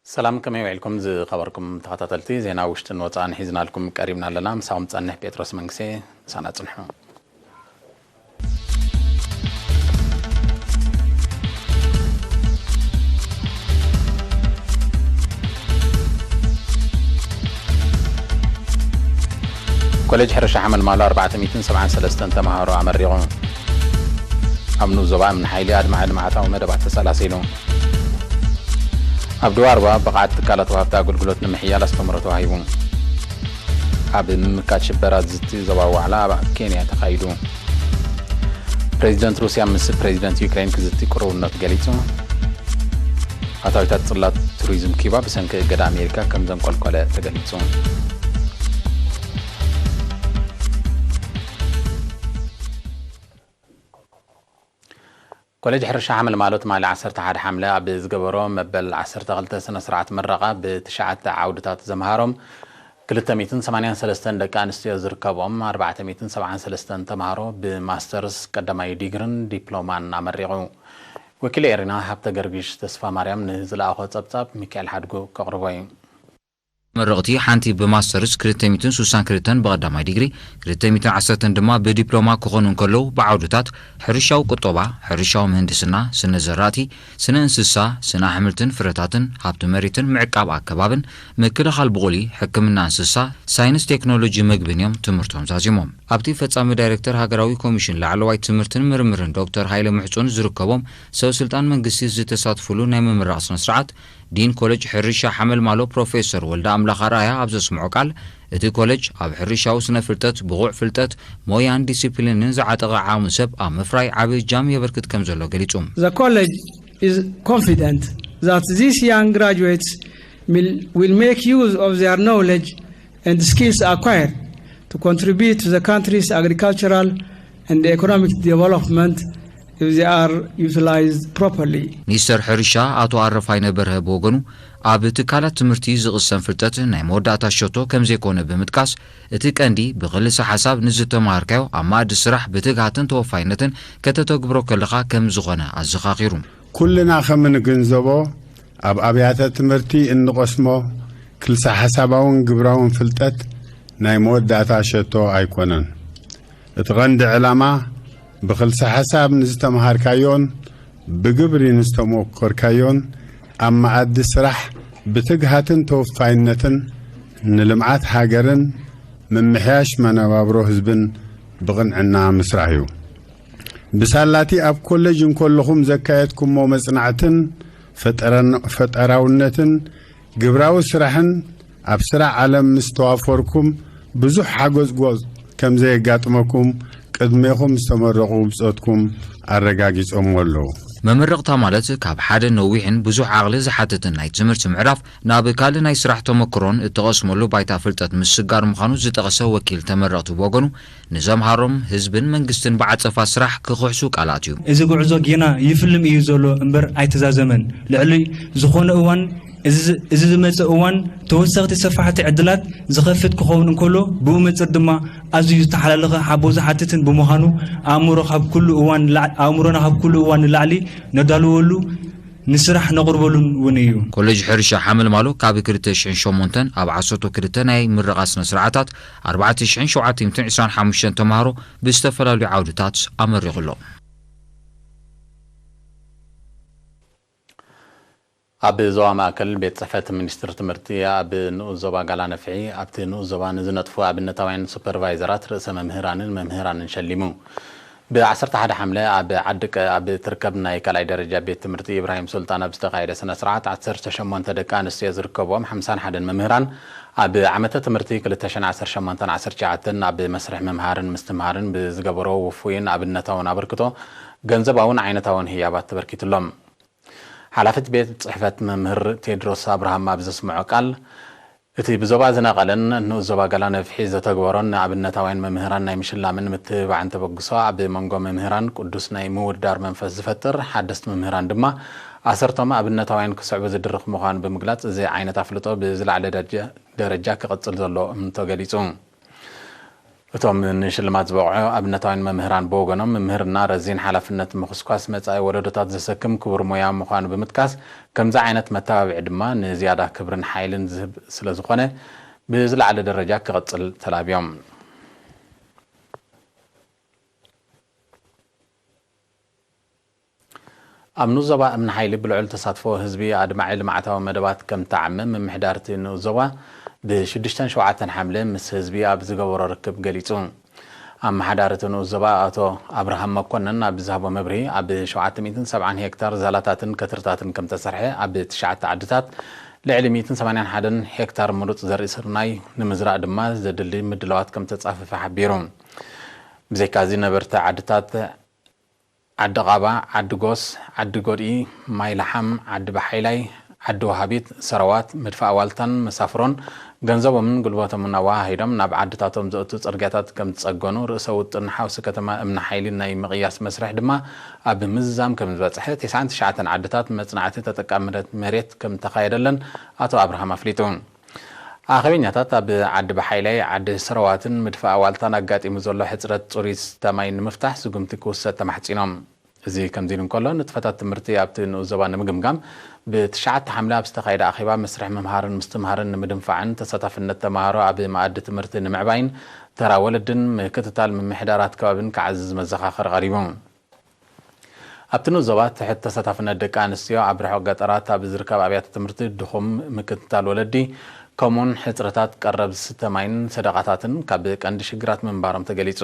ሰላም፣ ከመይ ውዒልኩም ዝኸበርኩም ተኸታተልቲ? ዜና ውሽጥን ወጻእን ሒዝናልኩም ቀሪብና ኣለና። ምሳኹም ጸንሕ ጴጥሮስ መንግሴ። ምሳና ጽንሑ። ኮሌጅ ሕርሻ ሓመልማሎ ኣርባዕተ ሚእትን ሰብዓን ሰለስተን ተምሃሮ ኣመሪቑ። ኣብ ንኡስ ዞባ እምኒ ሓይሊ ኣድማዒ ልምዓታዊ መደባት ተሰላሲሉ። ኣብ ደቡብ ኣርባ ብቕዓት ትካላት ወሃብቲ ኣገልግሎት ንምሕያል ኣስተምህሮ ተዋሂቡ። ኣብ ምምካት ሽበራ ዝዝቲ ዞባዊ ዋዕላ ኣብ ኬንያ ተኻይዱ። ፕሬዚደንት ሩስያ ምስ ፕሬዚደንት ዩክሬን ክዝቲ ቅርውነት ገሊጹ። ኣታዊታት ጽላት ቱሪዝም ኪባ ብሰንኪ እገዳ ኣሜሪካ ከም ዘንቆልቆለ ተገሊጹ። ኮሌጅ ሕርሻ ሓመልማሎ ትማሊ ዓሰርተ ሓደ ሓምለ ኣብ ዝገበሮ መበል ዓሰርተ ክልተ ስነ ስርዓት ምረቓ ብትሽዓተ ዓውድታት ዘምሃሮም ክልተ ሚእትን ሰማንያን ሰለስተን ደቂ ኣንስትዮ ዝርከብኦም ኣርባዕተ ሚእትን ሰብዓን ሰለስተን ተምሃሮ ብማስተርስ ቀዳማይ ዲግርን ዲፕሎማን ኣመሪቑ። ወኪል ኤሪና ሃብተ ገርጊሽ ተስፋ ማርያም ንዝለኣኾ ጸብጻብ ሚካኤል ሓድጉ ከቕርቦ እዩ። መረቕቲ ሓንቲ ብማስተርስ ክልተ ሚእትን ስሳን ክልተን ብቐዳማይ ዲግሪ፣ ክልተ ሚእትን ዓሰርተን ድማ ብዲፕሎማ ክኾኑ እንከለዉ፣ ብዓውድታት ሕርሻዊ ቁጠባ፣ ሕርሻዊ ምህንድስና፣ ስነ ዘራእቲ፣ ስነ እንስሳ፣ ስነ ኣሕምልትን ፍረታትን፣ ሃብቲ መሬትን ምዕቃብ ኣከባብን፣ ምክልኻል ብቑሊ፣ ሕክምና እንስሳ፣ ሳይንስ ቴክኖሎጂ መግብን እዮም ትምህርቶም ዛዚሞም። ኣብቲ ፈጻሚ ዳይሬክተር ሃገራዊ ኮሚሽን ላዕለዋይ ትምህርትን ምርምርን ዶክተር ሃይለ ምሕጹን ዝርከቦም ሰብ ስልጣን መንግስቲ ዝተሳትፍሉ ናይ ምምራቕ ስነ ስርዓት፣ ዲን ኮለጅ ሕርሻ ሓመልማሎ ፕሮፌሰር ወልደኣምላኽ ኣርኣያ ኣብ ዘስምዖ ቃል፣ እቲ ኮለጅ ኣብ ሕርሻዊ ስነ ፍልጠት ብቑዕ ፍልጠት፣ ሞያን ዲሲፕሊንን ዝዓጠቐ ዓቕሚ ሰብ ኣብ ምፍራይ ዓቢ እጃም የበርክት ከም ዘሎ ገሊጹ። The college is confident that these young graduates will, will make use of their knowledge and skills acquired to contribute to the country's agricultural and economic development if they are utilized properly. ሚኒስተር ሕርሻ ኣቶ ኣረፋይነ በርሀ ብወገኑ፣ ኣብ ትካላት ትምህርቲ ዝቕሰም ፍልጠት ናይ መወዳእታ ሸቶ ከም ዘይኮነ ብምጥቃስ፣ እቲ ቀንዲ ብኽልሰ ሓሳብ ንዝተምሃርካዮ ኣብ መኣዲ ስራሕ ብትግሃትን ተወፋይነትን ከተተግብሮ ከለኻ ከም ዝኾነ ኣዘኻኺሩ። ኩልና ከም እንግንዘቦ፣ ኣብ ኣብያተ ትምህርቲ እንቐስሞ ክልሰ ሓሳባውን ግብራውን ፍልጠት ናይ መወዳእታ ሸቶ ኣይኮነን። እቲ ቀንዲ ዕላማ ብኽልሰ ሓሳብ ንዝተምሃርካዮን ብግብሪ ንዝተሞከርካዮን ኣብ መኣዲ ስራሕ ብትግሃትን ተወፋይነትን ንልምዓት ሃገርን ምምሕያሽ መነባብሮ ህዝብን ብቕንዕና ምስራሕ እዩ። ብሳላቲ ኣብ ኮለጅ እንከለኹም ዘካየድኩሞ መጽናዕትን ፈጠራን- ፈጠራውነትን ግብራዊ ስራሕን ኣብ ስራሕ ዓለም ምስ ተዋፈርኩም ብዙሕ ሓጎጽጎጽ ከም ዘየጋጥመኩም ቅድሜኹም ዝተመረቑ ብጾትኩም ኣረጋጊጾምዎ ኣለዉ። መመረቕታ ማለት ካብ ሓደ ነዊሕን ብዙሕ ዓቕሊ ዝሓትትን ናይ ትምህርቲ ምዕራፍ ናብ ካልእ ናይ ስራሕ ተመክሮን እትቐስመሉ ባይታ ፍልጠት ምስጋር ምዃኑ ዝጠቐሰ ወኪል ተመረቕቲ ብወገኑ፣ ንዘምሃሮም ህዝብን መንግስትን ብዓጸፋ ስራሕ ክኽሕሱ ቃል ኣትዩ። እዚ ጉዕዞ ጌና ይፍልም እዩ ዘሎ እምበር ኣይተዛዘመን። ልዕሊ ዝኾነ እዋን እዚ ዝመጽእ እዋን ተወሰኽቲ ሰፋሕቲ ዕድላት ዝኸፍት ክኸውን እንከሎ፣ ብኡ መጽር ድማ ኣዝዩ ዝተሓላለኸ ሓቦ ዝሓትትን ብምዃኑ፣ ኣእምሮ ካብ ኩሉ እዋን ንላዕ- ኣእምሮና ካብ ኩሉ እዋን ንላዕሊ ነዳልወሉ፣ ንስራሕ ነቕርበሉን እውን እዩ። ኮሌጅ ሕርሻ ሓመልማሎ ካብ ክልተ ሽሕን ሸሞንተን ኣብ ዓሰርተ ክልተ ናይ ምረቓ ስነ ስርዓታት ኣርባዕተ ሽሕን ሸውዓተ ሚእትን ዕስራን ሓሙሽተን ተምሃሮ ብዝተፈላለዩ ዓውድታት ኣመሪቑ ኣሎ። ኣብ ዞባ ማእከል ቤት ጽሕፈት ሚኒስትሪ ትምህርቲ ኣብ ንኡስ ዞባ ጋላነፍሒ ኣብቲ ንኡስ ዞባ ንዝነጥፉ ኣብነታውያን ሱፐርቫይዘራት ርእሰ መምህራንን መምህራንን ሸሊሙ። ብ ዓሰርተ ሓደ ሓምለ ኣብ ዓዲ ቀ ኣብ እትርከብ ናይ ካልኣይ ደረጃ ቤት ትምህርቲ ኢብራሂም ሱልጣን ኣብ ዝተኻየደ ስነ ስርዓት ዓሰርተ ሸሞንተ ደቂ ኣንስትዮ ዝርከብዎም ሓምሳን ሓደን መምህራን ኣብ ዓመተ ትምህርቲ ክልተ ሽሕን ዓሰርተ ሸሞንተን ዓሰርተ ትሽዓተን ኣብ መስርሕ ምምሃርን ምስትምሃርን ብዝገበርዎ ውፉይን ኣብነታውን ኣበርክቶ ገንዘባውን ዓይነታውን ህያባት ተበርኪትሎም። ሓላፊት ቤት ጽሕፈት መምህር ቴድሮስ ኣብርሃም ኣብ ዘስምዖ ቃል፣ እቲ ብዞባ ዝነቐለን ንኡስ ዞባ ገላነፍሒ ዘተግበሮን ንኣብነታውያን መምህራን ናይ ምሽላምን ምትብባዕን ተበግሶ፣ ኣብ መንጎ መምህራን ቅዱስ ናይ ምውድዳር መንፈስ ዝፈጥር፣ ሓደስቲ መምህራን ድማ ኣሰርቶም ኣብነታውያን ክስዕቡ ዝድርኽ ምዃኑ ብምግላጽ፣ እዚ ዓይነት ኣፍልጦ ብዝለዓለ ደረጃ፣ ደረጃ ክቕጽል ዘሎ እምንቶ ገሊጹ። እቶም ንሽልማት ዝበቕዑ ኣብነታውያን መምህራን ብወገኖም፣ ምምህርና ረዚን ሓላፍነት ምኹስኳስ መጻኢ ወለዶታት ዘሰክም ክቡር ሞያ ምዃኑ ብምጥቃስ፣ ከምዚ ዓይነት መተባብዒ ድማ ንዝያዳ ክብርን ሓይልን ዝህብ ስለ ዝኾነ፣ ብዝለዓለ ደረጃ ክቕጽል ተላብዮም። ኣብ ንኡስ ዞባ እምኒ ሓይሊ ብልዑል ተሳትፎ ህዝቢ ኣድማዒ ልምዓታዊ መደባት ከም ተዓመ ምምሕዳር እቲ ንኡስ ዞባ ብሽዱሽተን ሸውዓተን ሓምለ ምስ ህዝቢ ኣብ ዝገበሮ ርክብ ገሊጹ። ኣመሓዳሪ እቲ ንኡስ ዞባ ኣቶ ኣብርሃም መኮነን ኣብ ዝሃቦ መብርሂ፣ ኣብ ሸውዓተ ሚእትን ሰብዓን ሄክታር ዛላታትን ከትርታትን ከም ተሰርሐ፣ ኣብ ትሽዓተ ዓድታት ልዕሊ ሚእትን ሰማንያን ሓደን ሄክታር ምሩጽ ዘርኢ ስርናይ ንምዝራእ ድማ ዘድሊ ምድላዋት ከም ተጻፈፈ ሓቢሩ። ብዘይካዚ ነበርቲ ዓድታት ዓዲ ቓባ፣ ዓዲ ጎስ፣ ዓዲ ጎድኢ፣ ማይ ለሓም፣ ዓዲ በሓይላይ፣ ዓዲ ወሃቢት፣ ሰረዋት፣ ምድፋእ ዋልታን መሳፍሮን ገንዘቦምን ጉልበቶምን ኣወሃሂዶም ናብ ዓድታቶም ዘእቱ ጽርግያታት ከም ዝጸገኑ ርእሰ ውጥን ሓውሲ ከተማ እምኒ ሓይሊ ናይ ምቕያስ መስርሕ ድማ ኣብ ምዝዛም ከም ዝበጽሐ፣ ተስዓን ትሽዓተን ዓድታት መጽናዕቲ ተጠቃምነት መሬት ከም ተኻየደለን ኣቶ ኣብርሃም ኣፍሊጡ። ኣኼበኛታት ኣብ ዓዲ በሓይላይ፣ ዓዲ ሰረዋትን ምድፋእ ዋልታን ኣጋጢሙ ዘሎ ሕጽረት ጽሩይ ዝስተ ማይ ንምፍታሕ ስጉምቲ ክውሰድ ተማሕጺኖም። እዚ ከምዚ ኢሉ እንከሎ፣ ንጥፈታት ትምህርቲ ኣብቲ ንኡስ ዞባ ንምግምጋም፣ ብትሽዓተ ሓምለ ኣብ ዝተኻየደ ኣኼባ መስርሕ ምምሃርን ምስትምሃርን ንምድንፋዕን ተሳታፍነት ተማሃሮ ኣብ መኣዲ ትምህርቲ ንምዕባይን ተራ ወለድን ምክትታል ምምሕዳራት ከባብን ክዓዝዝ መዘኻኸሪ ቀሪቡ። ኣብቲ ንኡስ ዞባ ትሕት ተሳታፍነት ደቂ ኣንስትዮ ኣብ ርሑቕ ገጠራት ኣብ ዝርከብ ኣብያተ ትምህርቲ ድኹም ምክትታል ወለዲ ከምኡውን ሕጽረታት ቀረብ ዝስተ ማይን ሰደቓታትን ካብ ቀንዲ ሽግራት ምንባሮም ተገሊጹ።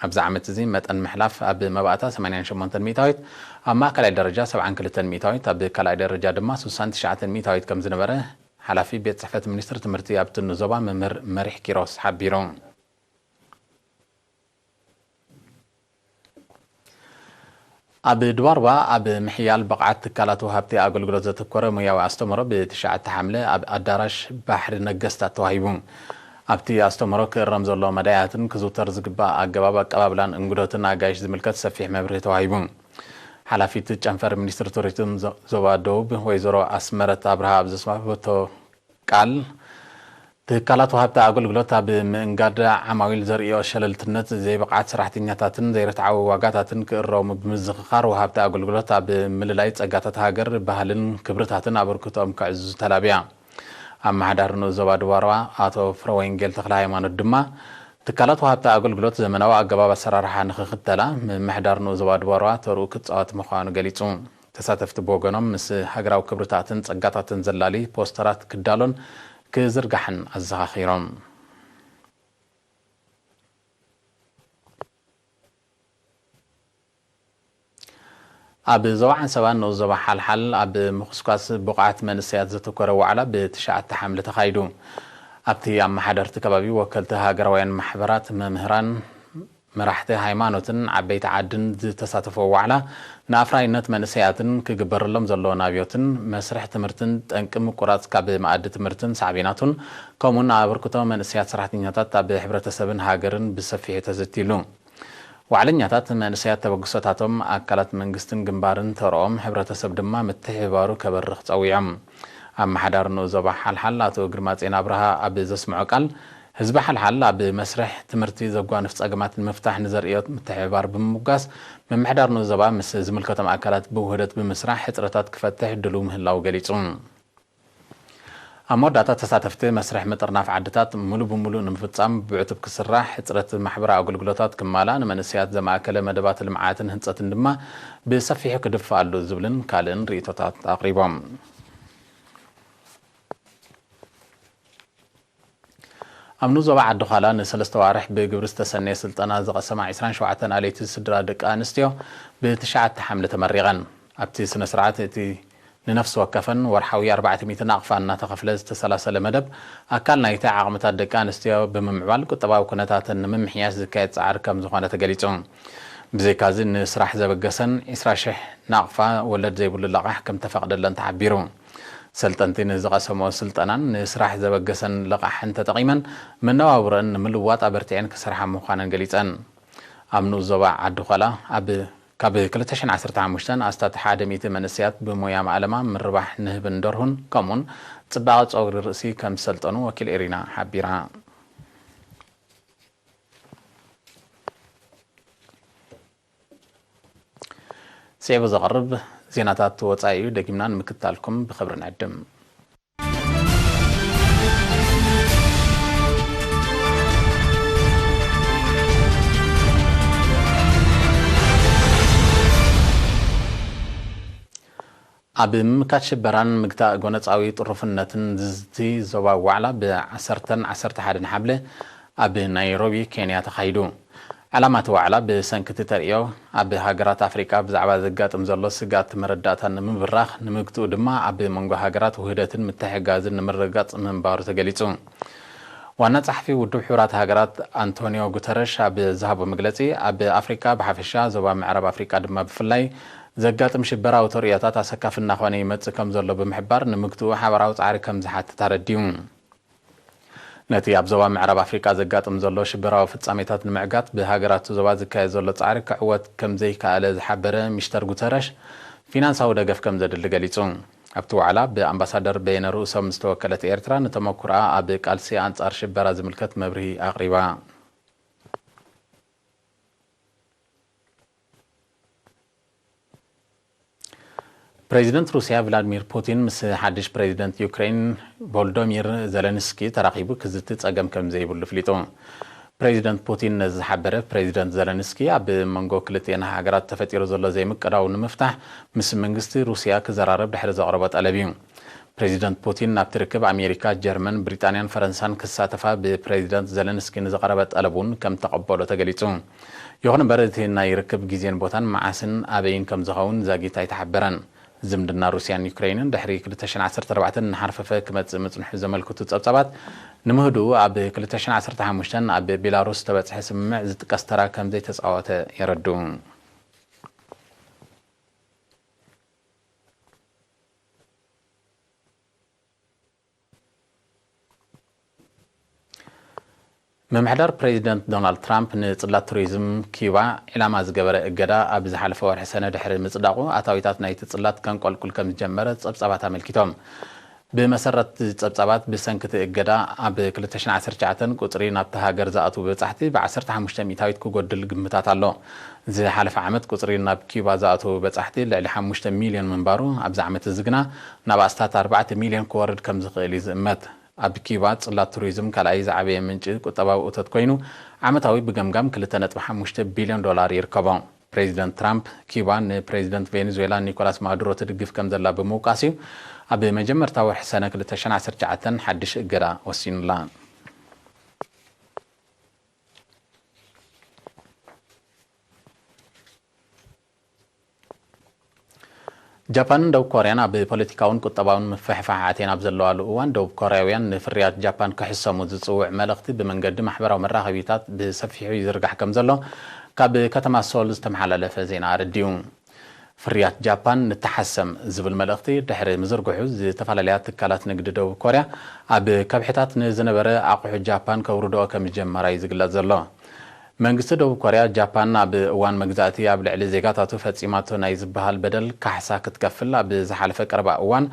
ኣብዚ ዓመት እዚ መጠን ምሕላፍ ኣብ መባእታ ሰማንያን ሸሞንተን ሚእታዊት፣ ኣብ ማእከላይ ደረጃ ሰብዓን ክልተን ሚእታዊት፣ ኣብ ካልኣይ ደረጃ ድማ ስሳን ትሽዓተን ሚእታዊት ከም ዝነበረ ሓላፊ ቤት ጽሕፈት ሚኒስትሪ ትምህርቲ ኣብቲ ንኡስ ዞባ መምህር መሪሕ ኪሮስ ሓቢሩ። ኣብ ድባርባ ኣብ ምሕያል ብቕዓት ትካላት ወሃብቲ ኣገልግሎት ዘተኮረ ሞያዊ ኣስተምህሮ ብትሽዓተ ሓምለ ኣብ ኣዳራሽ ባሕሪ ነገስታት ተዋሂቡ። ኣብቲ ኣስተምህሮ ክእረም ዘለዎ መዳያትን ክዝውተር ዝግባእ ኣገባብ ኣቀባብላን እንግዶትን ኣጋይሽ ዝምልከት ሰፊሕ መብርሂ ተዋሂቡ። ሓላፊት ጨንፈር ሚኒስትሪ ቱሪዝም ዞ-፣ ዞባ ደቡብ ወይዘሮ ኣስመረት ኣብርሃ ኣብ ዘስማዕበቶ ቃል፣ ትካላት ወሃብቲ ኣገልግሎት ኣብ ምእንጋድ ዓማዊል ዘርእዮ ሸለልትነት፣ ዘይብቕዓት ሰራሕተኛታትን ዘይርትዓዊ ዋጋታትን ክእረሙ ብምዝኽኻር፣ ወሃብቲ ኣገልግሎት ኣብ ምልላይ ጸጋታት ሃገር፣ ባህልን ክብርታትን ኣበርክቶኦም ከዕዝዙ ተላብያ። ኣመሓዳሪ ንኡስ ዞባ ድባርባ ኣቶ ፍረወንጌል ተክለ ሃይማኖት ድማ፣ ትካላት ወሃብቲ ኣገልግሎት ዘመናዊ ኣገባብ ኣሰራርሓ ንኽኽተላ፣ ምምሕዳር ንኡስ ዞባ ድባርባ ተርኡ ክጻወት ምዃኑ ገሊጹ። ተሳተፍቲ ብወገኖም፣ ምስ ሃገራዊ ክብርታትን ጸጋታትን ዘላሊ ፖስተራት ክዳሎን ክዝርጋሕን ኣዘኻኺሮም። ኣብ ዞባ ዓንሰባ ንኡስ ዞባ ሓልሓል ኣብ ምኹስኳስ ብቑዓት መንእሰያት ዘተኮረ ዋዕላ ብትሽዓተ ሓምለ ተኻይዱ። ኣብቲ ኣመሓደርቲ ከባቢ፣ ወከልቲ ሃገራውያን ማሕበራት፣ መምህራን፣ መራሕቲ ሃይማኖትን ዓበይቲ ዓድን ዝተሳተፈ ዋዕላ፣ ንኣፍራይነት መንእሰያትን ክግበረሎም ዘለዎ ናብዮትን መስርሕ ትምህርትን ጠንቂ ምቁራጽ ካብ መኣዲ ትምህርትን ሳዕቤናቱን፣ ከምኡውን ኣበርክቶ መንእሰያት ሰራሕተኛታት ኣብ ሕብረተሰብን ሃገርን ብሰፊሑ ተዘትይሉ። ዋዕለኛታት መንእሰያት ተበግሶታቶም፣ ኣካላት መንግስትን ግንባርን ተርኦም፣ ሕብረተሰብ ድማ ምትሕብባሩ ከበርኽ ጸዊዖም። ኣመሓዳሪ ንኡስ ዞባ ሓልሓል ኣቶ ግርማጼን ኣብርሃ ኣብ ዘስምዖ ቃል፣ ህዝቢ ሓልሓል ኣብ መስርሕ ትምህርቲ ዘጓንፍ ጸገማት ንምፍታሕ ንዘርእዮ ምትሕብባር ብምምጓስ፣ ምምሕዳር ንኡስ ዞባ ምስ ዝምልከቶም ኣካላት ብውህደት ብምስራሕ ሕጽረታት ክፈትሕ ድሉው ምህላዉ ገሊጹ። ኣብ መወዳእታ፣ ተሳተፍቲ መስርሕ ምጥርናፍ ዓድታት ምሉእ ብምሉእ ንምፍጻም ብዕቱብ ክስራሕ፣ ሕጽረት ማሕበራዊ ኣገልግሎታት ክማላእ፣ ንመንእሰያት ዘማእከለ መደባት ልምዓትን ህንጸትን ድማ ብሰፊሑ ክድፋኣሉ ዝብልን ካልእን ርእይቶታት ኣቕሪቦም። ኣብ ንኡስ ዞባ ዓዲ ዃላ ንሰለስተ ዋርሕ ብግብሪ ዝተሰነየ ስልጠና ዝቐሰማ ዕስራን ሸውዓተን ኣለይቲ ስድራ ደቂ ኣንስትዮ ብትሽዓተ ሓምለ ተመሪቐን። ኣብቲ ስነ ስርዓት፣ እቲ ንነፍሲ ወከፈን ወርሓዊ ኣርባዕተ ሚእቲ ናቕፋ እናተኸፍለ ዝተሰላሰለ መደብ፣ ኣካል ናይቲ ዓቕምታት ደቂ ኣንስትዮ ብምምዕባል ቁጠባዊ ኩነታተን ንምምሕያሽ ዝካየድ ጻዕሪ ከም ዝኾነ ተገሊጹ። ብዘይካዚ፣ ንስራሕ ዘበገሰን ዕስራ ሽሕ ናቕፋ ወለድ ዘይብሉ ለቓሕ ከም ተፈቕደለን ተሓቢሩ። ሰልጠንቲ ንዝቐሰሞ ስልጠናን ንስራሕ ዘበገሰን ልቓሕን ተጠቒመን መነባብሮአን ንምልዋጥ ኣበርቲዐን ክሰርሓ ምዃነን ገሊጸን። ኣብ ንኡስ ዞባ ዓዲ ዃላ ኣብ ካብ ክልተ ሽሕን ዓሰርተ ሓሙሽተን ኣስታት ሓደ ሚእቲ መንእሰያት ብሞያ ማእለማ፣ ምርባሕ ንህብን ደርሁን ከምኡውን ጽባቐ ጸጉሪ ርእሲ ከም ዝሰልጠኑ ወኪል ኤሪና ሓቢራ። ስዒቡ ዘቕርብ ዜናታት ወጻኢ እዩ። ደጊምና ንምክትታልኩም ብኽብሪ ንዕድም። ኣብ ምምካት ሽበራን ምግታእ ጎነጻዊ ጥሩፍነትን ዝዝቲ ዞባዊ ዋዕላ ብ ዓሰርተን ዓሰርተ ሓደን ሓብለ ኣብ ናይሮቢ ኬንያ ተኻይዱ። ዕላማ እቲ ዋዕላ ብሰንኪ እቲ ተርእዮ ኣብ ሃገራት ኣፍሪቃ ብዛዕባ ዘጋጥም ዘሎ ስግኣት መረዳእታ ንምብራኽ፣ ንምግትኡ ድማ ኣብ መንጎ ሃገራት ውህደትን ምትሕግጋዝን ንምርግጋጽ ምንባሩ ተገሊጹ። ዋና ጸሓፊ ውድብ ሕቡራት ሃገራት ኣንቶኒዮ ጉተረሽ ኣብ ዝሃቦ መግለጺ፣ ኣብ ኣፍሪቃ ብሓፈሻ ዞባ ምዕራብ ኣፍሪቃ ድማ ብፍላይ ዘጋጥም ሽበራዊ ተርእዮታት ኣሰካፊ እናኾነ ይመጽእ ከም ዘሎ ብምሕባር፣ ንምግትኡ ሓባራዊ ጻዕሪ ከም ዝሓትት ኣረዲኡ። ነቲ ኣብ ዞባ ምዕራብ ኣፍሪቃ ዘጋጥም ዘሎ ሽበራዊ ፍጻሜታት ንምዕጋት ብሃገራት ዞባ ዝካየድ ዘሎ ጻዕሪ ክዕወት ከም ዘይከኣለ ዝሓበረ ሚስተር ጉተረሽ፣ ፊናንሳዊ ደገፍ ከም ዘድሊ ገሊጹ። ኣብቲ ዋዕላ ብኣምባሳደር በየነ ርእሶም ዝተወከለት ኤርትራ ንተመኩሮኣ ኣብ ቃልሲ ኣንጻር ሽበራ ዝምልከት መብርሂ ኣቕሪባ። ፕሬዚደንት ሩስያ ቭላድሚር ፑቲን ምስ ሓድሽ ፕሬዚደንት ዩክሬን ቮሎዶሚር ዘለንስኪ ተራኺቡ ክዝቲ ጸገም ከም ዘይብሉ ኣፍሊጡ። ፕሬዚደንት ፑቲን ነዚ ዝሓበረ፣ ፕሬዚደንት ዘለንስኪ ኣብ መንጎ ክልቲኤን ሃገራት ተፈጢሩ ዘሎ ዘይምቅዳው ንምፍታሕ ምስ መንግስቲ ሩስያ ክዘራረብ ድሕሪ ዘቕረቦ ጠለብ እዩ። ፕሬዚደንት ፑቲን ናብቲ ርክብ ኣሜሪካ፣ ጀርመን፣ ብሪጣንያን ፈረንሳን ክሳተፋ ብፕሬዚደንት ዘለንስኪ ንዝቐረበ ጠለብ እውን ከም ተቐበሎ ተገሊጹ። ይኹን እምበር እቲ ናይ ርክብ ግዜን ቦታን መዓስን ኣበይን ከም ዝኸውን ዛጊት ኣይተሓበረን። ዝምድና ሩስያን ዩክሬንን ድሕሪ ክልተ ሽሕን ዓሰርተ ኣርባዕተን እናሓርፈፈ ክመጽእ ምጽንሑ ዘመልክቱ ጸብጻባት፣ ንምህድኡ ኣብ ክልተ ሽሕን ዓሰርተ ሓሙሽተን ኣብ ቤላሩስ ዝተበጽሐ ስምምዕ ዝጥቀስ ተራ ከም ዘይተጻወተ የረድኡ። ምምሕዳር ፕሬዚደንት ዶናልድ ትራምፕ ንጽላት ቱሪዝም ኪዩባ ዒላማ ዝገበረ እገዳ ኣብ ዝሓለፈ ወርሒ ሰነ ድሕሪ ምጽዳቑ፣ ኣታዊታት ናይቲ ጽላት ከንቆልቁል ከም ዝጀመረ ጸብጻባት ኣመልኪቶም። ብመሰረት ጸብጻባት፣ ብሰንኪ እቲ እገዳ ኣብ ክልተ ሽሕን ዓሰርተ ትሽዓተን ቁጽሪ ናብታ ሃገር ዝኣትዉ በጻሕቲ ብ ዓሰርተ ሓሙሽተ ሚእታዊት ክጎድል ግምታት ኣሎ። ዝሓለፈ ዓመት ቁጽሪ ናብ ኪዩባ ዝኣትዉ በጻሕቲ ልዕሊ ሓሙሽተ ሚልዮን ምንባሩ፣ ኣብዚ ዓመት እዚ ግና ናብ ኣስታት ኣርባዕተ ሚልዮን ክወርድ ከም ዝኽእል እዩ ዝእመት። ኣብ ኪዩባ ጽላት ቱሪዝም ካልኣይ ዝዓበየ ምንጪ ቁጠባዊ እቶት ኮይኑ፣ ዓመታዊ ብገምጋም ክልተ ነጥቢ ሓሙሽተ ቢልዮን ዶላር ይርከቦ። ፕሬዚደንት ትራምፕ፣ ኪዩባ ንፕሬዚደንት ቬኔዙዌላ ኒኮላስ ማዱሮ ትድግፍ ከም ዘላ ብምውቃስ እዩ ኣብ መጀመርታ ወርሒ ሰነ ክልተ ሽሕን ዓሰርተ ትሽዓተን ሓድሽ እገዳ ወሲኑላ። ጃፓንን ደቡብ ኮርያን ኣብ ፖለቲካውን ቁጠባውን ምፍሕፋሕ ኣትየን ኣብ ዘለዋሉ እዋን፣ ደቡብ ኮርያውያን ንፍርያት ጃፓን ክሕሰሙ ዝጽውዕ መልእኽቲ ብመንገዲ ማሕበራዊ መራኸቢታት ብሰፊሑ ይዝርጋሕ ከም ዘሎ ካብ ከተማ ሶል ዝተመሓላለፈ ዜና ኣረዲኡ። ፍርያት ጃፓን ንተሓሰም ዝብል መልእኽቲ ድሕሪ ምዝርግሑ፣ ዝተፈላለያ ትካላት ንግዲ ደቡብ ኮርያ ኣብ ከብሕታት ንዝነበረ ኣቑሑ ጃፓን ከውርድኦ ከም ዝጀመራ እዩ ዝግለጽ ዘሎ። መንግስቲ ደቡብ ኮርያ፣ ጃፓን ኣብ እዋን መግዛእቲ ኣብ ልዕሊ ዜጋታቱ ፈጺማቶ ናይ ዝበሃል በደል ካሕሳ ክትከፍል ኣብ ዝሓለፈ ቀረባ እዋን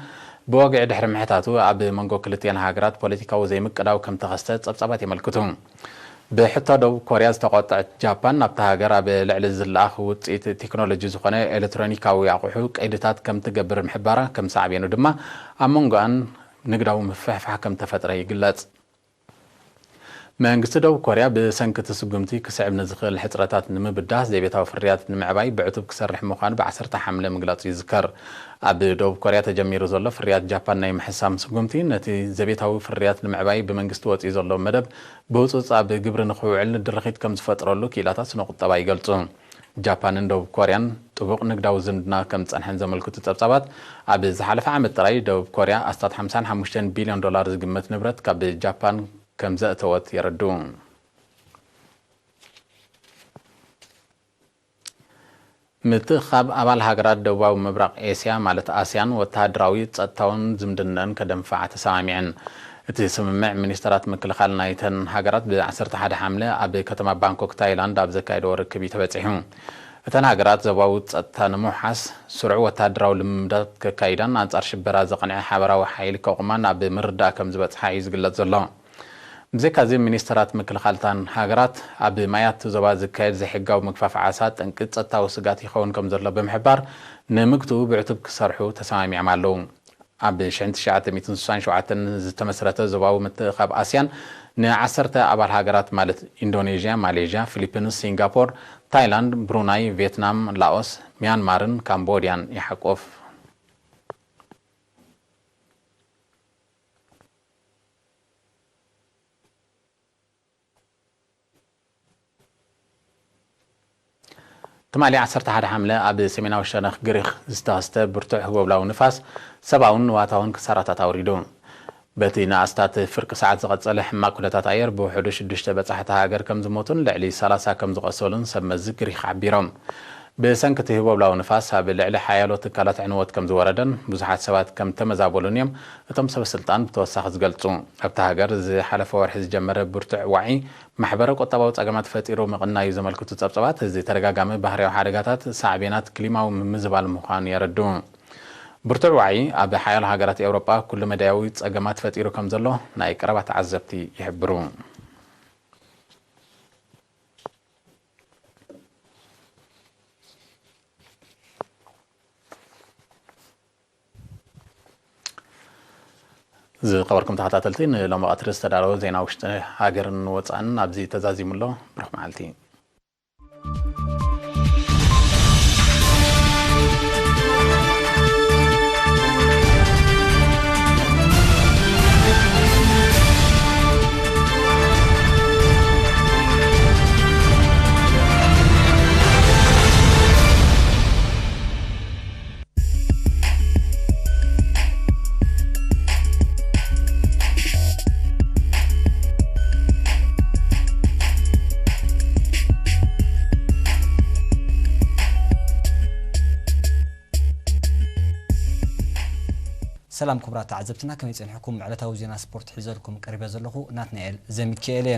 ብወግዒ ድሕሪ ምሕታቱ፣ ኣብ መንጎ ክልቲኤን ሃገራት ፖለቲካዊ ዘይምቅዳው ከም ተኸስተ ጸብጻባት የመልክቱ። ብሕቶ ደቡብ ኮርያ ዝተቖጥዐት ጃፓን፣ ናብታ ሃገር ኣብ ልዕሊ ዝለኣኽ ውጽኢት ቴክኖሎጂ ዝኾነ ኤሌክትሮኒካዊ ኣቑሑ ቀይድታት ከም ትገብር ምሕባራ ከም ሳዕቤኑ ድማ፣ ኣብ መንጎኣን ንግዳዊ ምፍሕፋሕ ከም ተፈጥረ ይግለጽ። መንግስቲ ደቡብ ኮርያ ብሰንኪ እቲ ስጉምቲ ክስዕብ ንዝኽእል ሕጽረታት ንምብዳህ፣ ዘቤታዊ ፍርያት ንምዕባይ ብዕቱብ ክሰርሕ ምዃኑ ብ ዓሰርተ ሓምለ ምግላጹ ይዝከር። ኣብ ደቡብ ኮርያ ተጀሚሩ ዘሎ ፍርያት ጃፓን ናይ ምሕሳም ስጉምቲ፣ ነቲ ዘቤታዊ ፍርያት ንምዕባይ ብመንግስቲ ወጺኡ ዘሎ መደብ ብህጹጽ ኣብ ግብሪ ንኽውዕል ድርኺት ከም ዝፈጥረሉ ክኢላታት ስነ ቁጠባ ይገልጹ። ጃፓንን ደቡብ ኮርያን ጥቡቕ ንግዳዊ ዝምድና ከም ዝጸንሐን ዘመልክቱ ጸብጻባት፣ ኣብ ዝሓለፈ ዓመት ጥራይ ደቡብ ኮርያ ኣስታት ሓምሳን ሓሙሽተን ቢልዮን ዶላር ዝግመት ንብረት ካብ ጃፓን ከም ዘእተወት የረድኡ። ምትእኻብ ኣባል ሃገራት ደቡባዊ ምብራቕ ኤስያ ማለት ኣስያን ወተሃደራዊ፣ ጸጥታውን ዝምድናን ከደንፍዓ ተሰማሚዐን። እቲ ስምምዕ ሚኒስተራት ምክልኻል ናይተን ሃገራት ብ ዓሰርተ ሓደ ሓምለ ኣብ ከተማ ባንኮክ ታይላንድ ኣብ ዘካየድዎ ርክብ እዩ ተበጺሑ። እተን ሃገራት ዞባዊ ጸጥታ ንምውሓስ ስሩዕ ወተሃደራዊ ልምምዳት ከካይዳን ኣንጻር ሽበራ ዘቕንዐ ሓበራዊ ሓይሊ ከቑማን ኣብ ምርዳእ ከም ዝበጽሓ እዩ ዝግለጽ ዘሎ። ብዘይካዚ ሚኒስተራት ምክልኻል እተን ሃገራት ኣብ ማያት ዞባ ዝካየድ ዘይሕጋዊ ምግፋፍ ዓሳ ጠንቂ ጸጥታዊ ስጋት ይኸውን ከም ዘሎ ብምሕባር ንምግትኡ ብዕቱብ ክሰርሑ ተሰማሚዖም ኣለዉ። ኣብ ሽሕን ትሽዓተ ሚእትን ስሳን ሸውዓተን ዝተመስረተ ዞባዊ ምትእኻብ ኣስያን ንዓሰርተ ኣባል ሃገራት ማለት ኢንዶኔዥያ፣ ማሌዥያ፣ ፊሊፒንስ፣ ሲንጋፖር፣ ታይላንድ፣ ብሩናይ፣ ቪየትናም፣ ላኦስ፣ ሚያንማርን ካምቦድያን ይሓቁፍ። ትማሊ ዓሰርተ ሓደ ሓምለ ኣብ ሰሜናዊ ሸነኽ ግሪኽ ዝተኸስተ ብርቱዕ ህቦብላዊ ንፋስ ሰብኣውን ንዋታውን ክሳራታት ኣውሪዱ። በቲ ንኣስታት ፍርቂ ሰዓት ዝቐጸለ ሕማቕ ኩነታት ኣየር ብውሕዱ ሽዱሽተ በጻሕቲ ሃገር ከም ዝሞቱን ልዕሊ ሰላሳ ከም ዝቐሰሉን ሰብ መዚ ግሪኽ ሓቢሮም። ብሰንኪ እቲ ህቦብላዊ ንፋስ ኣብ ልዕሊ ሓያሎ ትካላት ዕንወት ከም ዝወረደን ብዙሓት ሰባት ከም ተመዛበሉን እዮም እቶም ሰበ ስልጣን ብተወሳኺ ዝገልጹ። ኣብታ ሃገር ዝሓለፈ ወርሒ ዝጀመረ ብርቱዕ ዋዒ ማሕበረ ቁጠባዊ ጸገማት ፈጢሩ ምቕናዩ ዘመልክቱ ጸብጸባት፣ እዚ ተደጋጋሚ ባህርያዊ ሓደጋታት ሳዕቤናት ክሊማዊ ምምዝባል ምዃኑ የረድኡ። ብርቱዕ ዋዒ ኣብ ሓያሎ ሃገራት ኤውሮጳ ኩሉ መዳያዊ ጸገማት ፈጢሩ ከም ዘሎ ናይ ቀረባ ተዓዘብቲ ይሕብሩ። ዝኸበርኩም ተኸታተልቲ፣ ንሎሚ ቀትሪ ዝተዳለወ ዜና ውሽጢ ሃገርን ወጻእን ኣብዚ ተዛዚሙ ኣሎ። ብሩኽ መዓልቲ። ሰላም ክቡራት ተዓዘብትና፣ ከመይ ጸኒሕኩም? ዕለታዊ ዜና ስፖርት ሒዘልኩም ቀሪበ ዘለኹ ናትናኤል ዘሚካኤል እየ።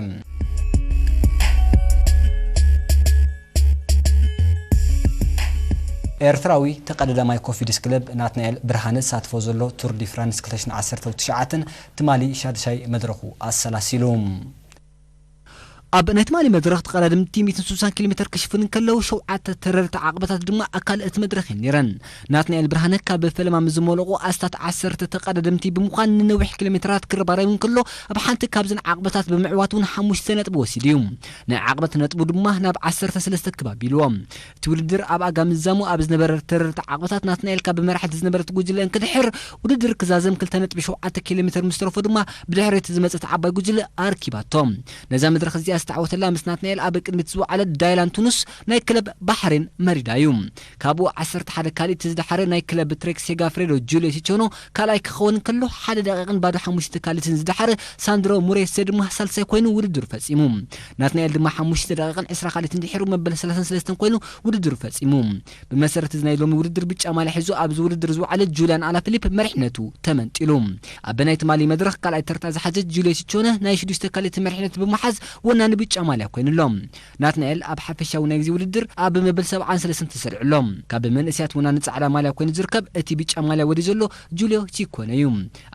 ኤርትራዊ ተቐዳዳማይ ኮፊድስ ክለብ ናትናኤል ብርሃነ ዝሳተፎ ዘሎ ቱር ዲ ፍራንስ ክልተ ሽሕን ዓሰርተ ትሽዓተን ትማሊ ሻድሻይ መድረኹ ኣሰላሲሉ። ኣብ ናይ ትማሊ መድረኽ ተቐዳደምቲ ሚእትን ስሳን ኪሎ ሜተር ክሽፍኑ እንከለዉ፣ ሸውዓተ ተረርቲ ዓቕበታት ድማ ኣካል እቲ መድረኽ እየን ነይረን። ናትናኤል ብርሃነ ካብ ፈለማ ምስ ዝመለቑ ኣስታት ዓሰርተ ተቐዳደምቲ ብምዃን ንነዊሕ ኪሎ ሜተራት ክረባረብ እንከሎ፣ ኣብ ሓንቲ ካብዘን ዓቕበታት ብምዕዋት እውን ሓሙሽተ ነጥቢ ወሲዱ እዩ። ናይ ዓቕበት ነጥቡ ድማ ናብ ዓሰርተ ሰለስተ ክብ ኣቢልዎ። እቲ ውድድር ኣብ ኣጋ ምዛሙ ኣብ ዝነበረ ተረርቲ ዓቕበታት ናትናኤል ካብ መራሕቲ ዝነበረት ጉጅለ እንክድሕር፣ ውድድር ክዛዘም ክልተ ነጥቢ ሸውዓተ ኪሎ ሜተር ምስ ተረፎ ድማ ብድሕሪ እቲ ዝመጸት ዓባይ ጉጅለ ኣርኪባቶ። ነዛ መድረኽ እዚኣ ዝተዓወተላ ምስ ናትናኤል ኣብ ቅድሚት ዝወዓለ ዳይላን ቱኑስ ናይ ክለብ ባሕሬን መሪዳ እዩ። ካብኡ ዓሰርተ ሓደ ካልኢት ዝደሓረ ናይ ክለብ ትሬክ ሴጋፍሬዶ ጁልዮ ሲቾኖ ካልኣይ ክኸውን እንከሎ፣ ሓደ ደቂቕን ባዶ ሓሙሽተ ካልኢትን ዝደሓረ ሳንድሮ ሙሬሴ ድማ ሳልሳይ ኮይኑ ውድድሩ ፈጺሙ። ናትናኤል ድማ ሓሙሽተ ደቂቕን ዕስራ ካልኢትን ድሒሩ መበል ሰላሳን ሰለስተን ኮይኑ ውድድሩ ፈጺሙ። ብመሰረት እዚ ናይ ሎሚ ውድድር ብጫ ማልያ ሒዙ ኣብዚ ውድድር ዝወዓለ ጁልያን ኣላፊሊፕ መሪሕነቱ ተመንጢሉ። ኣብ ናይ ትማሊ መድረኽ ካልኣይ ተርታ ዝሓዘት ጁልዮ ሲቾነ ናይ ሽዱሽተ ካልኢት መሪሕነት ብምሓዝ ወናኒ ብጫ ማልያ ኮይኑ ኣሎ። ናትናኤል ኣብ ሓፈሻዊ ናይ ግዜ ውድድር ኣብ መበል ሰብዓን ሰለስተን ተሰሪዑ ኣሎ። ካብ መንእሰያት ወናኒ ጻዕዳ ማልያ ኮይኑ ዝርከብ እቲ ብጫ ማልያ ወዲ ዘሎ ጁልዮ ሲኮነ እዩ።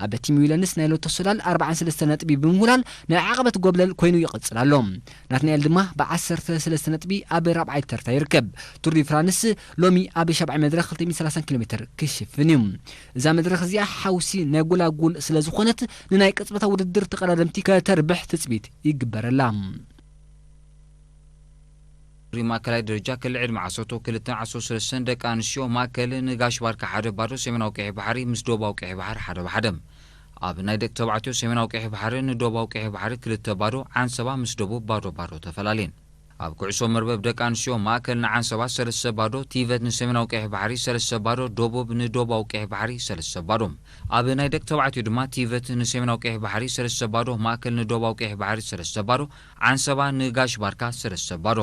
ኣብ ቲም ዊለንስ ናይ ሎቶ ሶላል ኣርባዓን ሰለስተን ነጥቢ ብምውላል ናይ ዓቐበት ጎብለል ኮይኑ ይቕጽል ኣሎ። ናትናኤል ድማ ብዓሰርተ ሰለስተ ነጥቢ ኣብ ራብዓይ ተርታ ይርከብ። ቱር ዲ ፍራንስ ሎሚ ኣብ ሻብዓይ መድረኽ ክልተ ሚእትን ሰላሳን ኪሎ ሜተር ክሽፍን እዩ። እዛ መድረኽ እዚኣ ሓውሲ ናይ ጎላጉል ስለ ዝኾነት፣ ንናይ ቅጽበታዊ ውድድር ተቐዳደምቲ ከተርብሕ ትጽቢት ይግበረላ። ሪ ማእከላይ ደረጃ ክሊ ዕድመ ዓሰርተ ክልተን ዓሰርተ ሰለስተን ደቂ ኣንስትዮ ማእከል ንጋሽ ባርካ ሓደ ባዶ፣ ሰሜናዊ ቀይሕ ባሕሪ ምስ ደቡባዊ ቀይሕ ባሕሪ ሓደ ብሓደ። ኣብ ናይ ደቂ ተባዕትዮ ሰሜናዊ ቀይሕ ባሕሪ ንደቡባዊ ቀይሕ ባሕሪ ክልተ ባዶ፣ ዓንሰባ ምስ ደቡብ ባዶ ባዶ ተፈላለየን። ኣብ ኩዕሶ መርበብ ደቂ ኣንስትዮ ማእከል ንዓንሰባ ሰለስተ ባዶ፣ ቲቨት ንሰሜናዊ ቀይሕ ባሕሪ ሰለስተ ባዶ፣ ደቡብ ንደቡባዊ ቀይሕ ባሕሪ ሰለስተ ባዶ። ኣብ ናይ ደቂ ተባዕትዮ ድማ ቲቨት ንሰሜናዊ ቀይሕ ባሕሪ ሰለስተ ባዶ፣ ማእከል ንደቡባዊ ቀይሕ ባሕሪ ሰለስተ ባዶ፣ ዓንሰባ ንጋሽ ባርካ ሰለስተ ባዶ።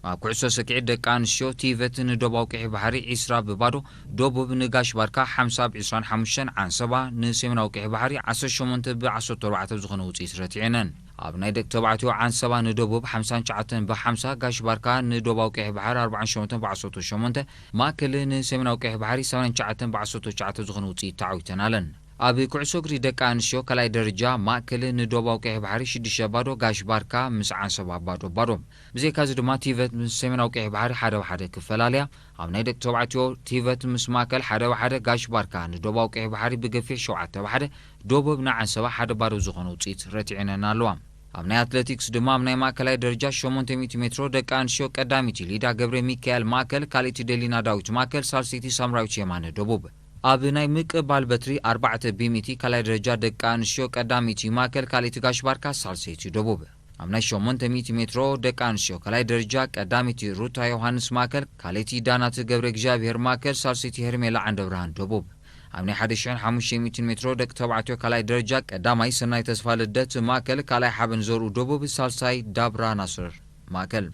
ኣብ ኩዕሶ ሰኪዒት ደቂ ኣንስትዮ ቲቨት ንደቡባዊ ቀይሕ ባሕሪ ዒስራ ብባዶ፣ ደቡብ ንጋሽ ባርካ ሓምሳ ብ ዒስራን ሓሙሽተን፣ ዓንሰባ ንሰሜናዊ ቀይሕ ባሕሪ ዓሰርተ ሸሞንተ ብ ዓሰርተ ኣርባዕተ ብዝኾነ ውፅኢት ረቲዐነን። ኣብ ናይ ደቂ ተባዕትዮ ዓንሰባ ንደቡብ ሓምሳን ትሽዓተን ብ ሓምሳ፣ ጋሽ ባርካ ንደቡባዊ ቀይሕ ባሕሪ ኣርባዓን ሸሞንተን ብ ዓሰርተ ሸሞንተ፣ ማእከል ንሰሜናዊ ቀይሕ ባሕሪ ሰማንያን ትሽዓተን ብ ዓሰርተ ትሽዓተ ዝኾነ ውፅኢት ተዓዊተናለን። ኣብ ኩዕሶ እግሪ ደቂ ኣንስትዮ ካልኣይ ደረጃ ማእከል ንደቡባዊ ቀይሕ ባሕሪ ሽዱሽተ ባዶ፣ ጋሽ ባርካ ምስ ዓንሰባ ባዶ ባዶ። ብዘይካዚ ድማ ቲቨት ምስ ሰሜናዊ ቀይሕ ባሕሪ ሓደ ብሓደ ክፈላለያ፣ ኣብ ናይ ደቂ ተባዕትዮ ቲቨት ምስ ማእከል ሓደ ብሓደ፣ ጋሽ ባርካ ንደቡባዊ ቀይሕ ባሕሪ ብገፊሕ ሸውዓተ ብሓደ፣ ደቡብ ንዓንሰባ ሓደ ባዶ ዝኾነ ውፅኢት ረቲዐነን ኣለዋ። ኣብ ናይ ኣትሌቲክስ ድማ ኣብ ናይ ማእከላይ ደረጃ ሸሞንተ ሚእቲ ሜትሮ ደቂ ኣንስትዮ ቀዳሚቲ ሊዳ ገብረ ሚካኤል ማእከል፣ ካልኣይቲ ደሊና ዳዊት ማእከል፣ ሳልሰይቲ ሳምራዊት የማነ ደቡብ። ኣብ ናይ ምቅባል በትሪ ኣርባዕተ ብሚእቲ ካልኣይ ደረጃ ደቂ ኣንስትዮ ቀዳሚቲ ማእከል፣ ካልኣይቲ ጋሽ ባርካ፣ ሳልሰይቲ ደቡብ። ኣብ ናይ ሸሞንተ ሚእቲ ሜትሮ ደቂ ኣንስትዮ ካልኣይ ደረጃ ቀዳሚቲ ሩታ ዮሃንስ ማእከል፣ ካልኣይቲ ዳናት ገብረ እግዚኣብሔር ማእከል፣ ሳልሰይቲ ሄርሜላ ዓንደብርሃን ደቡብ። ኣብ ናይ ሓደ ሽሕን ሓሙሽተ ሚእትን ሜትሮ ደቂ ተባዕትዮ ካልኣይ ደረጃ ቀዳማይ ሰናይ ተስፋ ልደት ማእከል፣ ካልኣይ ሓበን ዘርኡ ደቡብ፣ ሳልሳይ ዳብራ ናስር ማእከል።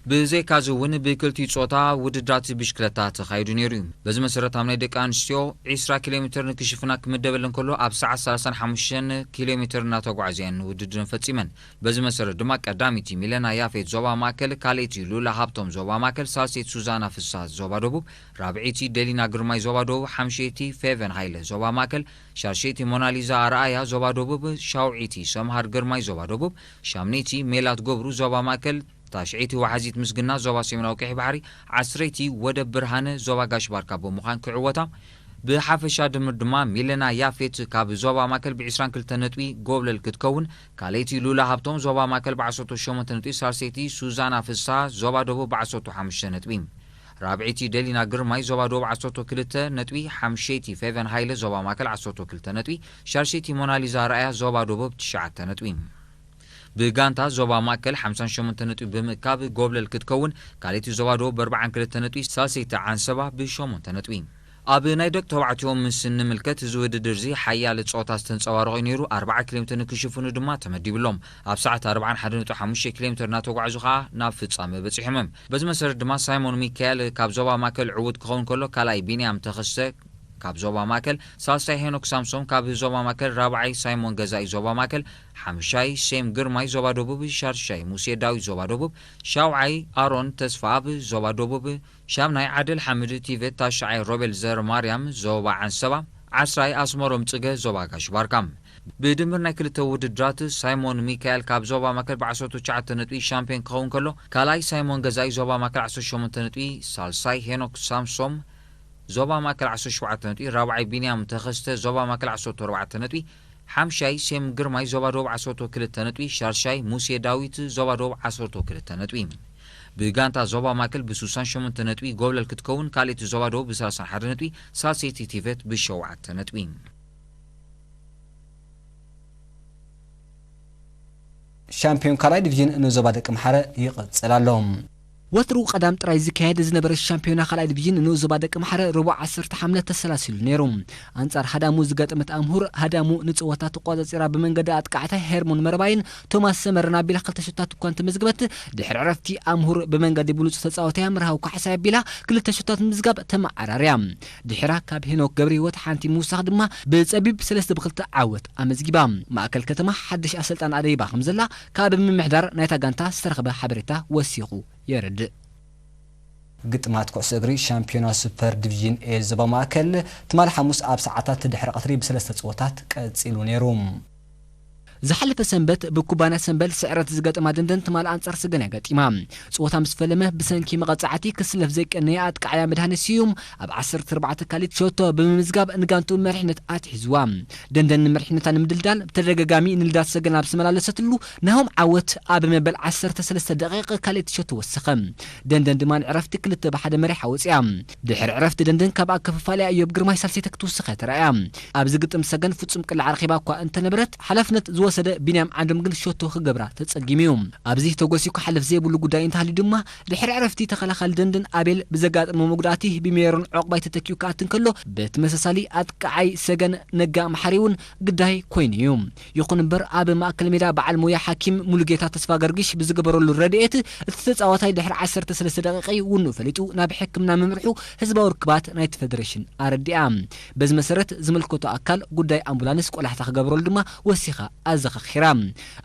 ብዘይካዚ እውን ብክልቲኡ ጾታ ውድድራት ብሽክለታ ተኻይዱ ነይሩ እዩ። በዚ መሰረት ኣብ ናይ ደቂ ኣንስትዮ ዒስራ ኪሎ ሜትር ንክሽፍና ክምደበለን ከሎ ኣብ ሰዓት ሰላሳን ሓሙሽተን ኪሎ ሜትር እናተጓዕዘ እየን ውድድረን ፈጺመን። በዚ መሰረት ድማ ቀዳመይቲ ሚለና ያፌት ዞባ ማእከል፣ ካልኣይቲ ሉላ ሃብቶም ዞባ ማእከል፣ ሳልሰይቲ ሱዛና ፍስሃ ዞባ ደቡብ፣ ራብዐይቲ ደሊና ግርማይ ዞባ ደቡብ፣ ሓምሸይቲ ፌቨን ሃይለ ዞባ ማእከል፣ ሻድሸይቲ ሞናሊዛ ኣርኣያ ዞባ ደቡብ፣ ሻውዐይቲ ሰምሃር ግርማይ ዞባ ደቡብ፣ ሻምነይቲ ሜላት ገብሩ ዞባ ማእከል፣ ታሽዐይቲ ዋሓዚት ምስግና ዞባ ሰሜናዊ ቀይሕ ባሕሪ፣ ዓስረይቲ ወደብ ብርሃነ ዞባ ጋሽ ባርካ ብምዃን ክዕወታ፣ ብሓፈሻ ድምር ድማ ሚለና ያፌት ካብ ዞባ ማእከል ብ ዒስራን ክልተን ነጥቢ ጎብለል ክትከውን፣ ካልኣይቲ ሉላ ሃብቶም ዞባ ማእከል ብ ዓሰርተ ሸሞንተ ነጥቢ፣ ሳልሰይቲ ሱዛና ፍስሃ ዞባ ደቡብ ብ ዓሰርተ ሓሙሽተ ነጥቢ፣ ራብዐይቲ ደሊና ግርማይ ዞባ ደቡብ ዓሰርተ ክልተ ነጥቢ፣ ሓምሸይቲ ፌቨን ሃይለ ዞባ ማእከል ዓሰርተ ክልተ ነጥቢ፣ ሻድሸይቲ ሞናሊዛ ኣርኣያ ዞባ ደቡብ ትሽዓተ ነጥቢ። ብጋንታ ዞባ ማእከል ሓምሳን ሸሞንተ ነጥቢ ብምእካብ ጎብለል ክትከውን፣ ካልኣይቲ ዞባ ደቡብ ብ ኣርባዓን ክልተ ነጥቢ፣ ሳልሰይቲ ዓንሰባ ብሸሞንተ ነጥቢ። ኣብ ናይ ደቂ ተባዕትዮ ምስ እንምልከት፣ እዚ ውድድር እዚ ሓያል ጸወታ ዝተንጸባረቐ እዩ ነይሩ። ኣርብዓ ኪሎ ሜትር ንክሽፍኑ ድማ ተመዲብሎም። ኣብ ሰዓት ኣርብዓን ሓደ ነጥቢ ሓሙሽተ ኪሎ ሜትር እናተጓዕዙ ከኣ ናብ ፍጻመ በጺሖም እዮም። በዚ መሰረት ድማ ሳይሞን ሚካኤል ካብ ዞባ ማእከል ዕዉት ክኸውን ከሎ፣ ካልኣይ ቢንያም ተኸስተ ካብ ዞባ ማእከል፣ ሳልሳይ ሄኖክ ሳምሶም ካብ ዞባ ማእከል፣ ራብዓይ ሳይሞን ገዛኢ ዞባ ማእከል፣ ሓምሻይ ሴም ግርማይ ዞባ ደቡብ፣ ሻድሻይ ሙሴ ዳዊት ዞባ ደቡብ፣ ሻውዓይ ኣሮን ተስፋኣብ ዞባ ደቡብ፣ ሻምናይ ዓድል ሓምድ ቲቬት፣ ታሽዓይ ሮቤል ዘር ማርያም ዞባ ዓንሰባ፣ ዓስራይ ኣስመሮም ጽገ ዞባ ጋሽ ባርካ። ብድምር ናይ ክልተ ውድድራት ሳይሞን ሚካኤል ካብ ዞባ ማእከል ብ ዓሰርተ ትሽዓተ ነጥቢ ሻምፒዮን ክኸውን ከሎ፣ ካልኣይ ሳይሞን ገዛኢ ዞባ ማእከል ዓሰርተ ሸሞንተ ነጥቢ፣ ሳልሳይ ሄኖክ ሳምሶም ዞባ ማእከል ዓሰርተ ሸውዓተ ነጥቢ፣ ራብዓይ ቢንያም ተኸስተ ዞባ ማእከል ዓሰርተ ኣርባዕተ ነጥቢ፣ ሓምሻይ ሴም ግርማይ ዞባ ደቡብ ዓሰርተ ክልተ ነጥቢ፣ ሻድሻይ ሙሴ ዳዊት ዞባ ደቡብ ዓሰርተ ክልተ ነጥቢ። ብጋንታ ዞባ ማእከል ብ ስሳን ሸሞንተ ነጥቢ ጎብለል ክትከውን፣ ካልኣይቲ ዞባ ደቡብ ብ ሰላሳን ሓደ ነጥቢ፣ ሳልሰይቲ ቲቬት ብ ሸውዓተ ነጥቢ። ሻምፒዮን ካልኣይ ዲቪዥን ንዞባ ደቂ ምሓረ ይቕጽል ኣሎ። ወትሩ ቀዳም ጥራይ ዝካየድ ዝነበረ ሻምፒዮና ካልኣይ ዲቪዥን ንኡስ ዞባ ደቂ ምሓረ ረቡዕ ዓሰርተ ሓምለ ተሰላሲሉ ነይሩ። ኣንጻር ሃዳሙ ዝገጠመት ኣምሁር፣ ሃዳሙ ንጸወታ ተቆጻጺራ ብመንገዲ ኣጥቃዕታ ሄርሞን መረባይን ቶማስ ሰመረን ኣቢላ ክልተ ሸቶታት እኳ እንተመዝገበት፣ ድሕሪ ዕረፍቲ ኣምሁር ብመንገዲ ብሉጽ ተጻዋታይ ምርሃው ካሕሳይ ኣቢላ ክልተ ሸቶታት ምዝጋብ ተመዓራርያ። ድሕራ ካብ ሄኖክ ገብረህይወት ሓንቲ ምውሳኽ ድማ ብጸቢብ ሰለስተ ብ ክልተ ዓወት ኣመዝጊባ። ማእከል ከተማ ሓድሽ ኣሰልጣን ኣደይባ ከም ዘላ ካብ ምምሕዳር ናይታ ጋንታ ዝተረኽበ ሓበሬታ ወሲኹ የረድእ። ግጥማት ኩዕሶ እግሪ ሻምፒዮና ሱፐር ዲቪዥን ኤ ዞባ ማእከል ትማሊ ሓሙስ ኣብ ሰዓታት ድሕሪ ቀትሪ ብሰለስተ ጸወታት ቀጺሉ ነይሩ። ዝሓለፈ ሰንበት ብኩባንያ ሰንበል ስዕረት ዝገጠማ ደንደን ትማሊ ኣንጻር ሰገን እያ ገጢማ። ጸወታ ምስ ፈለመ ብሰንኪ መቐጻዕቲ ክስለፍ ዘይቀነየ ኣጥቃዓያ መድሃኔ ስዩም ኣብ ዓሰርተ ኣርባዕተ ካሊት ሸቶ ብምምዝጋብ ንጋንትኡ መሪሕነት ኣትሒዝዋ። ደንደን ንመሪሕነታ ንምድልዳል ብተደጋጋሚ ንልዳት ሰገን ኣብ ዝተመላለሰትሉ ናሆም ዓወት ኣብ መበል ዓሰርተ ሰለስተ ደቂቕ ካልኣይቲ ሸቶ ወሰኸ። ደንደን ድማ ንዕረፍቲ ክልተ ብ ሓደ መሪሓ ወጺኣ። ድሕሪ ዕረፍቲ ደንደን ካብ ኣከፋፋሊ ኣዮብ ግርማይ ሳልሰይቲ ክትውስኽ እያ ተራእያ። ኣብዚ ግጥም ሰገን ፍጹም ቅላዕ ረኺባ እኳ እንተነበረት፣ ሓላፍነት ዝወ ዝተወሰደ ቢንያም ዓንዶም ግን ሸቶ ክገብራ ተጸጊሙ እዩ። ኣብዚ ተጎሲዩ ክሓልፍ ዘይብሉ ጉዳይ እንተሃልዩ ድማ፣ ድሕሪ ዕረፍቲ ተኸላኻሊ ደንደን ኣቤል ብዘጋጠሞ መጉዳእቲ ብሜሮን ዑቕባይ ተተኪኡ ክኣቲ እንከሎ፣ ብተመሳሳሊ ኣጥቃዓይ ሰገን ነጋ መሓሪ እውን ግዳይ ኮይኑ እዩ። ይኹን እምበር፣ ኣብ ማእከል ሜዳ በዓል ሞያ ሓኪም ሙሉጌታ ተስፋ ገርግሽ ብዝገበረሉ ረድኤት፣ እቲ ተጻዋታይ ድሕሪ ዓሰርተ ሰለስተ ደቂቕ ውንኡ ፈሊጡ ናብ ሕክምና ምምርሑ ህዝባዊ ርክባት ናይቲ ፌደሬሽን ኣረዲኣ። በዚ መሰረት፣ ዝምልከቶ ኣካል ጉዳይ ኣምቡላንስ ቆላሕታ ክገብረሉ ድማ ወሲኻ ኣዘኻኺራ።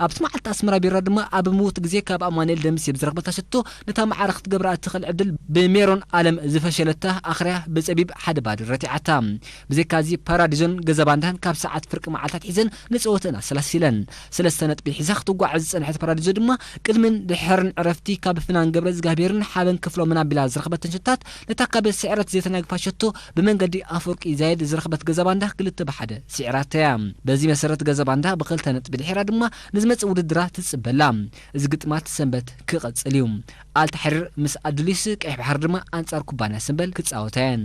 ኣብቲ መዓልቲ ኣስመራ ቢራ ድማ ኣብ ምዉት ግዜ ካብ ኣማኑኤል ደምሴ ብዝረኽበታ ሸቶ ነታ ማዕረ ክትገብራ እትኽእል ዕድል ብሜሮን ኣለም ዝፈሸለታ ኣኽርያ ብጸቢብ ሓደ ባዶ ረቲዓታ። ብዘይካዚ ፓራዲዞን ገዛ ባንዳን ካብ ሰዓት ፍርቂ መዓልታት ሒዘን ንጸወተን ኣሰላሲለን። ሰለስተ ነጥቢ ሒዛ ክትጓዓዝ ዝጸንሐት ፓራዲዞ ድማ ቅድምን ድሕርን ዕረፍቲ ካብ ፍናን ገብረ እግዚኣብሔርን ሓበን ክፍሎምን ኣቢላ ዝረኽበተን ሸቶታት ነታ ካብ ስዕረት ዘይተናግፋ ሸቶ ብመንገዲ ኣፈወርቂ ዛይድ ዝረኽበት ገዛ ባንዳ ክልተ ብሓደ ስዒራታ እያ። በዚ መሰረት ገዛ ባንዳ ብኽልተ ነጥቢ ድሒራ ድማ ንዝመጽእ ውድድራ ትጽበላ። እዚ ግጥማት ሰንበት ክቐጽል እዩ። ኣልታሕሪር ምስ ኣዱሊስ፣ ቀይሕ ባሕሪ ድማ ኣንጻር ኩባንያ ሰምበል ክጻወታ እየን።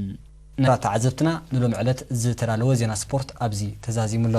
ንራ ተዓዘብትና ንሎሚ ዕለት ዝተዳለወ ዜና ስፖርት ኣብዚ ተዛዚሙ ኣሎ።